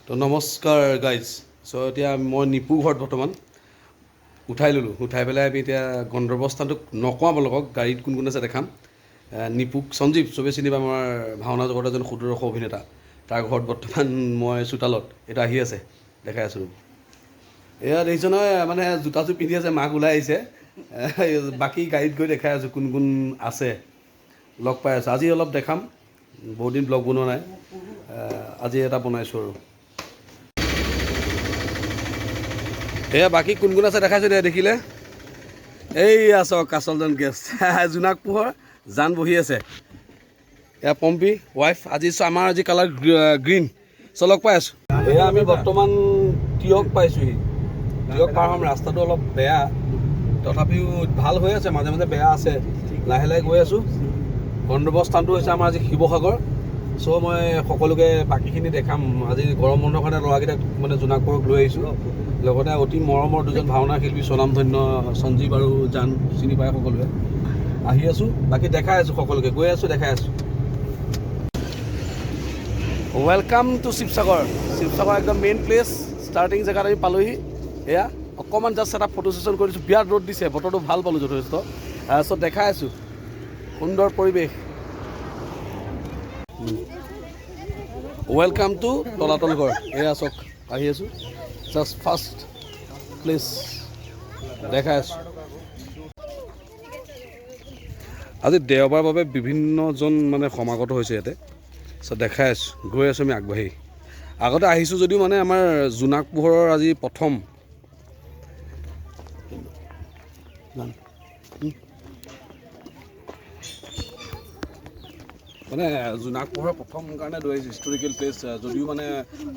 তো নমস্কাৰ গাইজ। চ' এতিয়া মই নিপু ঘৰত বৰ্তমান উঠাই ল'লোঁ। উঠাই পেলাই আমি এতিয়া গন্তব্যস্থানটোক নকওঁ আপোনালোকক, গাড়ীত কোন কোন আছে দেখাম। নিপুক সঞ্জীৱ চবেই চিনি পায়, আমাৰ ভাওনা জগতৰ এজন সুদৰ্শ অভিনেতা। তাৰ ঘৰত বৰ্তমান মই চোতালত, এইটো আহি আছে, দেখাই আছোঁ। এয়া দেখিছ নহয়, মানে জোতাযোৰ পিন্ধি আছে, মাক ওলাই আহিছে। বাকী গাড়ীত গৈ দেখাই আছোঁ কোন কোন আছে, লগ পাই আছোঁ। আজি অলপ দেখাম, বহুত দিন ব্লগ বনোৱা নাই, আজি এটা বনাইছোঁ। আৰু এয়া বাকী কোন কোন আছে দেখাইছোঁ দে, দেখিলে। এইয়া চাওক আচলজন গেষ্ট, জোনাক পোহৰ জান বহি আছে। এয়া পম্পী ৱাইফ। আজি আমাৰ আজি কালাৰ গ্ৰীণ। চ' লগ পাই আছোঁ। এয়া আমি বৰ্তমান তিয়ক পাইছোঁহি। তিয়ক পাৰ হ'ম, ৰাস্তাটো অলপ বেয়া, তথাপিও ভাল হৈ আছে, মাজে মাজে বেয়া আছে। লাহে লাহে গৈ আছোঁ। গন্তব্যস্থানটো হৈছে আমাৰ আজি শিৱসাগৰ। চ' মই সকলোকে বাকীখিনি দেখাম। আজি গৰম বন্ধৰ কাৰণে ল'ৰাকেইটাক মানে জোনাক পোহৰক লৈ আহিছোঁ। লগতে অতি মৰমৰ দুজন ভাওনা শিল্পী স্বনামধন্য সঞ্জীৱ আৰু জান, চিনি পায় সকলোৱে। আহি আছোঁ, বাকী দেখাই আছোঁ সকলোকে, গৈ আছোঁ, দেখাই আছোঁ। Welcome to Sivasagar. Sivasagar একদম মেইন প্লেচ, ষ্টাৰ্টিং জেগাত আমি পালোহি। এয়া অকণমান জাষ্ট এটা ফটো ছেশ্যন কৰি দিছোঁ। বিৰাট ৰ'দ দিছে, বতৰটো ভাল পালোঁ যথেষ্ট। চ' দেখাই আছোঁ সুন্দৰ পৰিৱেশ। Welcome to তলাতল ঘৰ। এয়া চাওক, আহি আছোঁ, জাষ্ট ফাৰ্ষ্ট প্লেচ দেখাই আছোঁ। আজি দেওবাৰ বাবে বিভিন্নজন মানে সমাগত হৈছে ইয়াতে। চ' দেখাই আছোঁ, গৈ আছোঁ আমি আগবাঢ়ি। আগতে আহিছোঁ যদিও মানে আমাৰ জোনাক পোহৰৰ আজি প্ৰথম। মানে জোনাক পোহৰৰ প্ৰথম কাৰণে লৈ আহিছোঁ। হিষ্টৰিকেল প্লেচ যদিও মানে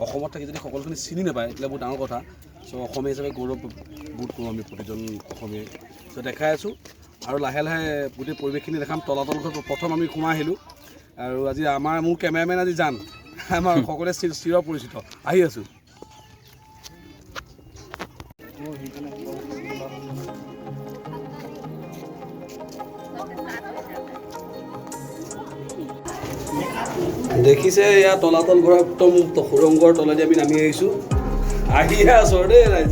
অসমত থাকি যদি সকলোখিনি চিনি নাপায়, তেতিয়া বহুত ডাঙৰ কথা। চ' অসমীয়া হিচাপে গৌৰৱ বোধ কৰোঁ আমি প্ৰতিজন অসমীয়াই। চ' দেখাই আছোঁ আৰু লাহে লাহে গোটেই পৰিৱেশখিনি দেখাম। তলাতল ঘৰ প্ৰথম আমি সোমাই আহিলোঁ। আৰু আজি আমাৰ মোৰ কেমেৰামেন আজি জান, আমাৰ সকলোৱে চিৰ পৰিচিত। আহি আছোঁ। দেখিছে এয়া তলাতল ঘৰ, একদম সুৰংগৰ তলেদি আমি নামি আহিছোঁ। আহিয়ে আছোঁ দেই ৰাইজ,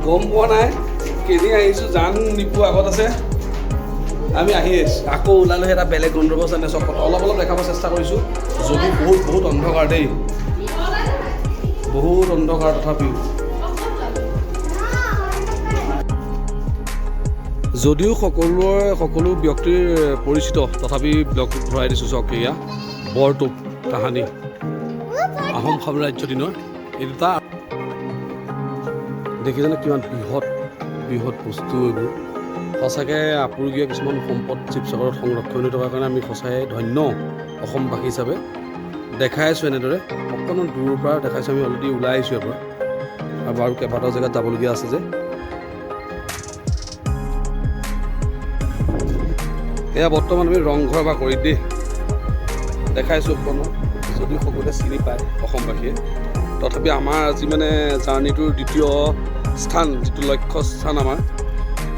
গম পোৱা নাই কেনি আহিছোঁ। জান নিপু আগত আছে, আমি আহি আছোঁ। আকৌ ওলালোঁ এটা বেলেগ গন্তব্যস্থান। চব অলপ অলপ দেখাব চেষ্টা কৰিছোঁ, যদিও বহুত বহুত অন্ধকাৰ দেই, বহুত অন্ধকাৰ। তথাপিও যদিও সকলোৰে সকলো ব্যক্তিৰ পৰিচিত, তথাপি ব্লগ ভৰাই দিছোঁ। চাওক এয়া বৰটোপ তাহানি আহোম সাম্ৰাজ্য দিনৰ এই দুটা দেখিছেনে কিমান বৃহৎ বৃহৎ বস্তু এইবোৰ। সঁচাকৈ আপুৰুগীয়া কিছুমান সম্পদ শিৱসাগৰত সংৰক্ষণ হৈ থকাৰ কাৰণে আমি সঁচাই ধন্য অসমবাসী হিচাপে। দেখাই আছোঁ এনেদৰে অকণমান দূৰৰ পৰা দেখাইছোঁ। আমি অলৰেডি ওলাই আহিছোঁ ইয়াৰ পৰা, আৰু কেইবাটাও জেগাত যাবলগীয়া আছে যে। এয়া বৰ্তমান আমি ৰংঘৰ বাকৰিত দেই, দেখাইছোঁ অকণমান। যদিও সকলোৱে চিনি পায় অসমবাসীয়ে, তথাপি আমাৰ আজি মানে জাৰ্ণিটোৰ দ্বিতীয় স্থান, যিটো লক্ষ্য স্থান আমাৰ,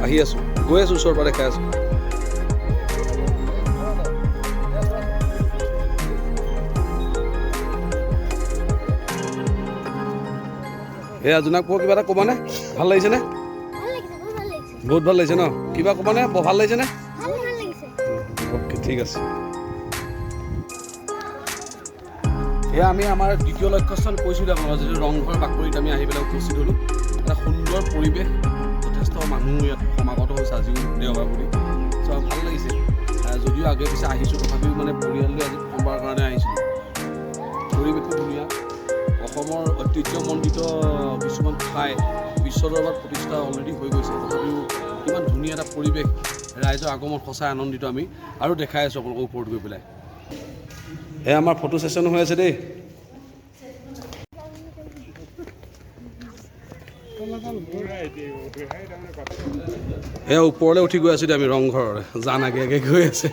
আহি আছোঁ, গৈ আছোঁ, ওচৰৰ পৰা দেখাই আছোঁ। এয়া জোনাক পোহৰ, কিবা এটা ক'বানে? ভাল লাগিছেনে? বহুত ভাল লাগিছে ন? কিবা ক'বানে? বৰ ভাল লাগিছেনে? অ'কে, ঠিক আছে। এয়া আমি আমাৰ দ্বিতীয় লক্ষ্যস্থান কৈছিলোঁ আপোনালোকৰ, যিটো ৰংঘৰ বাকৰিত আমি আহি পেলাই উপস্থিত হ'লোঁ। এটা সুন্দৰ পৰিৱেশ, যথেষ্ট মানুহ ইয়াত সমাগত হৈছে আজিও দেওবাৰ বুলি। চ' ভাল লাগিছে। যদিও আগে পিছে আহিছোঁ, তথাপিও মানে পৰিয়াললৈ আজি প্ৰথমবাৰৰ কাৰণে আহিছিলোঁ। পৰিৱেশটো ধুনীয়া। অসমৰ ঐতিহ্যমণ্ডিত কিছুমান ঠাই বিশ্ব দৰবাৰত প্ৰতিষ্ঠা অলৰেডি হৈ গৈছে, তথাপিও কিমান ধুনীয়া এটা পৰিৱেশ, ৰাইজৰ আগমন সঁচাই আনন্দিত আমি। আৰু দেখাই আছোঁ আপোনালোকৰ ওপৰত গৈ পেলাই। এয়া আমাৰ ফটো ছেশ্যন হৈ আছে দেই। এয়া ওপৰলৈ উঠি গৈ আছোঁ দেই আমি ৰংঘৰৰ, জান আগে আগে গৈ আছে।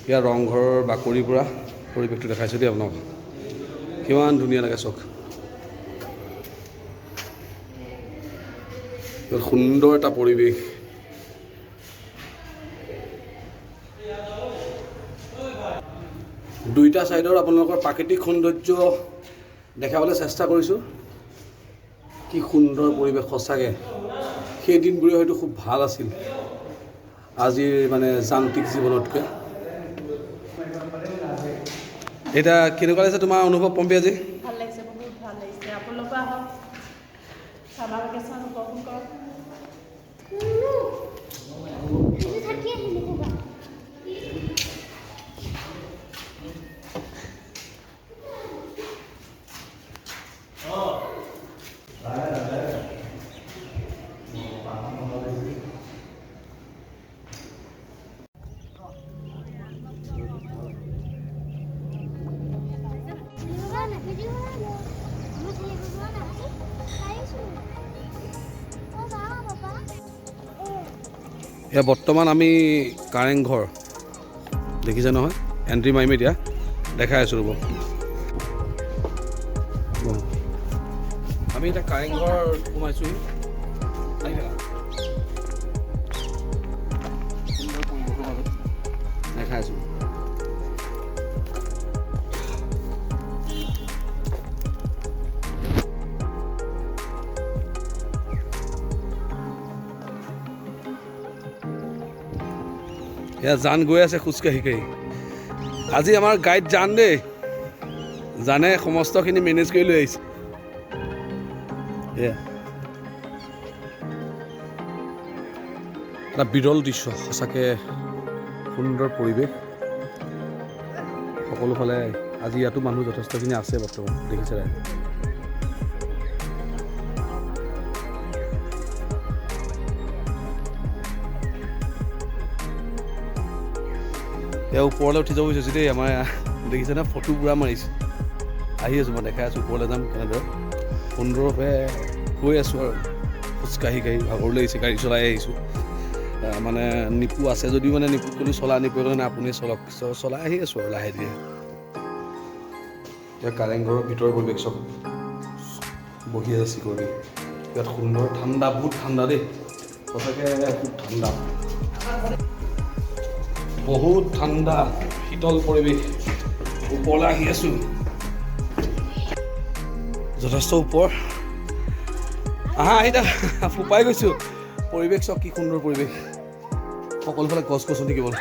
এয়া ৰংঘৰৰ বাকৰিৰ পৰা পৰিৱেশটো দেখাইছোঁ দেই আপোনালোকক, কিমান ধুনীয়া লাগে চাওক। সুন্দৰ এটা পৰিৱেশ। দুইটা ছাইডৰ আপোনালোকৰ প্ৰাকৃতিক সৌন্দৰ্য দেখাবলৈ চেষ্টা কৰিছোঁ। কি সুন্দৰ পৰিৱেশ সঁচাকৈ। সেই দিনবোৰে হয়তো খুব ভাল আছিল আজিৰ মানে যান্ত্ৰিক জীৱনতকৈ। এতিয়া কেনেকুৱা লাগিছে তোমাৰ অনুভৱ পম্পী আজি? ভাল লাগিছে, বহুত ভাল লাগিছে। আপোনালোকো আহক, চামাৰ ভেকেশ্যন উপভোগ কৰক। থাকি আহিলো ক'বা। এয়া বৰ্তমান আমি কাৰেংঘৰ দেখিছে নহয়, এণ্ট্ৰি মাৰিম এতিয়া, দেখাই আছোঁ ৰ'ব। আমি এতিয়া কাৰেংঘৰ সোমাইছোঁহি। আহি থাকা। সুন্দৰ পৰিৱেশৰ মাজত দেখাই আছোঁ। এয়া জান গৈ আছে খোজকাঢ়ি কাঢ়ি। আজি আমাৰ গাইড জান দেই, জানে সমস্তখিনি মেনেজ কৰি লৈ আহিছে। এয়া এটা বিৰল দৃশ্য, সঁচাকৈ সুন্দৰ পৰিৱেশ সকলোফালে। আজি ইয়াতো মানুহ যথেষ্টখিনি আছে বৰ্তমান, দেখিছে নাই? এয়া ওপৰলৈ উঠি যাব বিচাৰিছোঁ দেই। আমাৰ দেখিছেনে ফটো পূৰা মাৰিছোঁ। আহি আছোঁ, মই দেখাই আছোঁ ওপৰলৈ যাম কেনেদৰে সুন্দৰভাৱে গৈ আছোঁ আৰু খোজকাঢ়ি কাঢ়ি ভাগৰ লাগিছে, গাড়ী চলাই আহিছোঁ। মানে নিপু আছে যদিও মানে নিপুক ক'লো চলা, নিপুৱে ক'লে নাই আপুনি চলক, চলাই আহি আছোঁ আৰু লাহে ধীৰে। এতিয়া কাৰেংঘৰৰ ভিতৰৰ পৰিৱেশ চব বহি আছে চিকিউৰিটি। ইয়াত সুন্দৰ ঠাণ্ডা, বহুত ঠাণ্ডা দেই, সঁচাকৈ খুব ঠাণ্ডা, বহুত ঠাণ্ডা, শীতল পৰিৱেশ। ওপৰলৈ আহি আছোঁ, যথেষ্ট ওপৰ। আহা আহি থাক, ফোপাই গৈছোঁ। পৰিৱেশ চাওক কি সুন্দৰ পৰিৱেশ, সকলোফালে গছ গছনি, কেৱল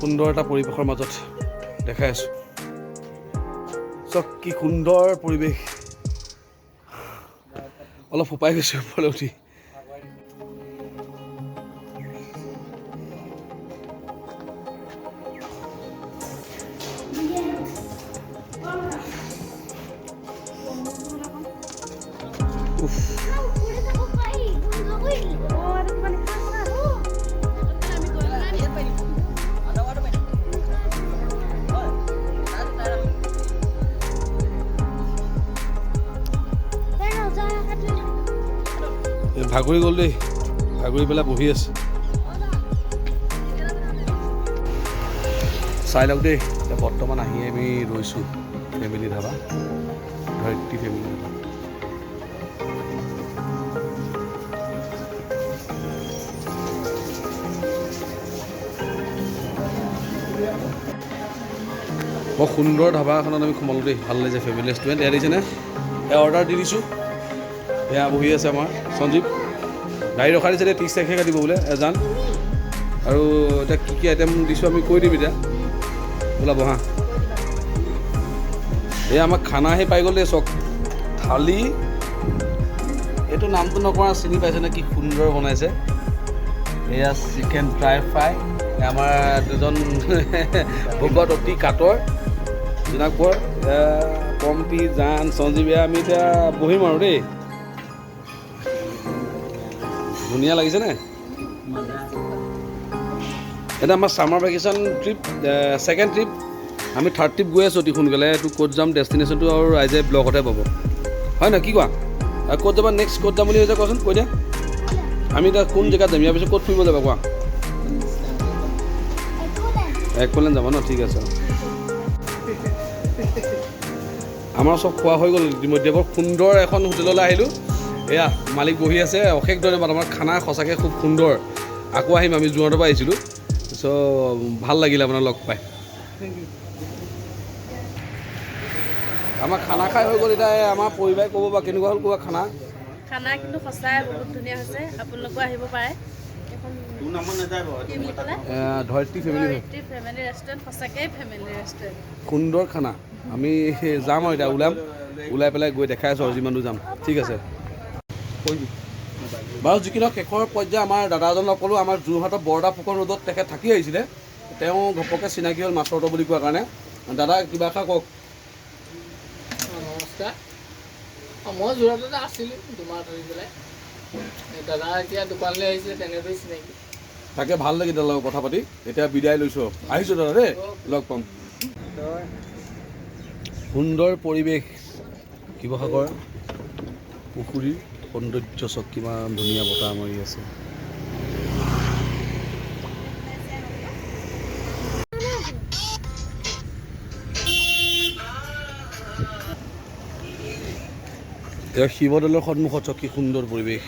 সুন্দৰ এটা পৰিৱেশৰ মাজত দেখাই আছোঁ। চাওক কি সুন্দৰ পৰিৱেশ, অলপ ফোপাই গৈছোঁ ওপৰলৈ উঠি। উফ। ভাগৰি গ'ল দেই, ভাগৰি পেলাই বহি আছে। চাই লওক দেই, এতিয়া বৰ্তমান আহি আমি ৰৈছোঁ ফেমিলি ধাবা, ধৰিত্ৰী ফেমিলি ধাবা। বৰ সুন্দৰ ধাবা এখনত আমি সোমালোঁ দেই, ভাল লাগিছে। ফেমিলি ৰেষ্টুৰেণ্ট এয়া দিছেনে, এয়া অৰ্ডাৰ দি দিছোঁ। এয়া বহি আছে আমাৰ সঞ্জীৱ, গাড়ী ৰখাই দিছে দেই, 30 তাৰিখে কাটিব বোলে এজান। আৰু এতিয়া কি কি আইটেম দিছোঁ আমি কৈ দিম এতিয়া, ওলাব হা। এয়া আমাক খানা আহি পাই গ'ল দেই, চক থালি, এইটো নামটো নকওঁ, চিনি পাইছেনে কি সুন্দৰ বনাইছে। এয়া চিকেন ড্ৰাই ফ্ৰাই, আমাৰ দুজন ভোকত অতি কাতৰ জোনাক বৰ, পম্পী, জান, সঞ্জীৱ। এয়া আমি এতিয়া বহিম আৰু দেই। ধুনীয়া লাগিছেনে? এতিয়া আমাৰ summer vacation trip, second trip, আমি থাৰ্ড ট্ৰিপ গৈ আছোঁ অতি সোনকালে। এইটো ক'ত যাম ডেষ্টিনেশ্যনটো আৰু ৰাইজে ব্লগতে পাব, হয় নহয়? কি কোৱা, আৰু ক'ত যাবা নেক্সট, ক'ত যাম বুলি ভাবিছা কোৱাচোন, কৈ দিয়া। আমি এতিয়া কোন জেগাত যাম, ইয়াৰ পিছত ক'ত ফুৰিব যাবা কোৱা? একোলেণ্ড যাবা ন, ঠিক আছে। আমাৰ চব খোৱা হৈ গ'ল ইতিমধ্যে। বৰ সুন্দৰ এখন হোটেললৈ আহিলোঁ, এয়া মালিক বহি আছে। অশেষ ধন্যবাদ, আমাৰ খানা সঁচাকৈ খুব সুন্দৰ। আকৌ আহিম, আমি যোৰহাটৰ পৰা আহিছিলোঁ। চ' ভাল লাগিলে আপোনাক লগ পাই। Thank you. আমাৰ খানা খাই হৈ গ'ল। এতিয়া আমাৰ পৰিবাৰে ক'ব বা কেনেকুৱা হ'ল কোৱা খানা। খানা কিন্তু সঁচাই বহুত ধুনীয়া হৈছে, আপোনালোকো আহিব পাৰে। ধৰিত্ৰী ফেমিলি, ফেমিলি ৰেষ্টুৰেণ্ট, সঁচাকেই ফেমিলি ৰেষ্টুৰেণ্ট, সুন্দৰ খানা। আমি যাম আৰু এতিয়া ওলাম, ওলাই পেলাই গৈ দেখাই আছোঁ আৰু যিমান দূৰ যাম। ঠিক আছে বাৰু, যি কি নহওক শেষৰ পৰ্যায়ে আমাৰ দাদা এজন লগ পালোঁ। আমাৰ যোৰহাটৰ বৰদা ফুকন ৰোডত তেখেত থাকি আহিছিলে। তেওঁ ঘপককৈ চিনাকি হ'ল মাছৰ অটো বুলি কোৱাৰ কাৰণে। দাদা কিবা এষাৰ কওক। নমস্কাৰ, মই যোৰহাটতে আছিলোঁ দুমাহ ধৰি পেলাই। দাদা এতিয়া দোকানলৈ আহিছিলে, তেনেদৰেই চিনাকি। তাকে ভাল লাগিল দাদাৰ লগত কথা পাতি। এতিয়া বিদায় লৈছোঁ, আহিছোঁ দাদা দেই, লগ পাম। সুন্দৰ পৰিৱেশ, শিৱসাগৰ পুখুৰীৰ সৌন্দৰ্য চব, কিমান ধুনীয়া বতাহ মাৰি আছে। এতিয়া শিৱদৌলৰ সন্মুখত চব, কি সুন্দৰ পৰিৱেশ।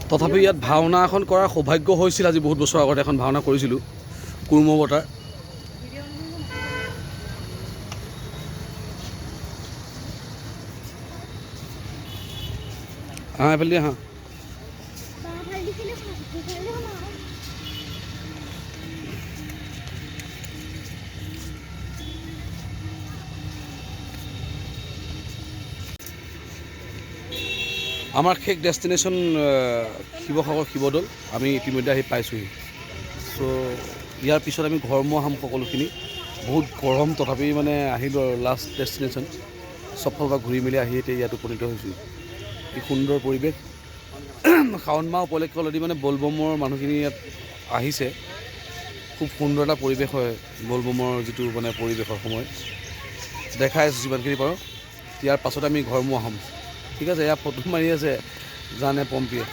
তথাপি ইয়াত ভাওনা এখন কৰাৰ সৌভাগ্য হৈছিল। আজি বহুত বছৰ আগতে এখন ভাওনা কৰিছিলোঁ, কুৰ্ম অৱতাৰ। আহা এইফালে আহা। আমাৰ শেষ ডেষ্টিনেশ্যন শিৱসাগৰ শিৱদৌল, আমি ইতিমধ্যে আহি পাইছোঁহি। চ' ইয়াৰ পিছত আমি ঘৰমুৱা হ'ম সকলোখিনি। বহুত গৰম, তথাপি মানে আহিলোঁ আৰু লাষ্ট ডেষ্টিনেশ্যন। চব ফালৰ পৰা ঘূৰি মেলি আহি এতিয়া ইয়াত উপনীত হৈছোঁ। কি সুন্দৰ পৰিৱেশ। শাওণ মাহ উপলক্ষে অলৰেডি মানে বলবমৰ মানুহখিনি ইয়াত আহিছে। খুব সুন্দৰ এটা পৰিৱেশ হয় বলবমৰ যিটো মানে পৰিৱেশৰ সময়। দেখাই আছোঁ যিমানখিনি পাৰোঁ। ইয়াৰ পাছত আমি ঘৰমুৱা হ'ম। ঠিক আছে, ইয়াত ফটো মাৰি আছে জানে পম্পীয়ে।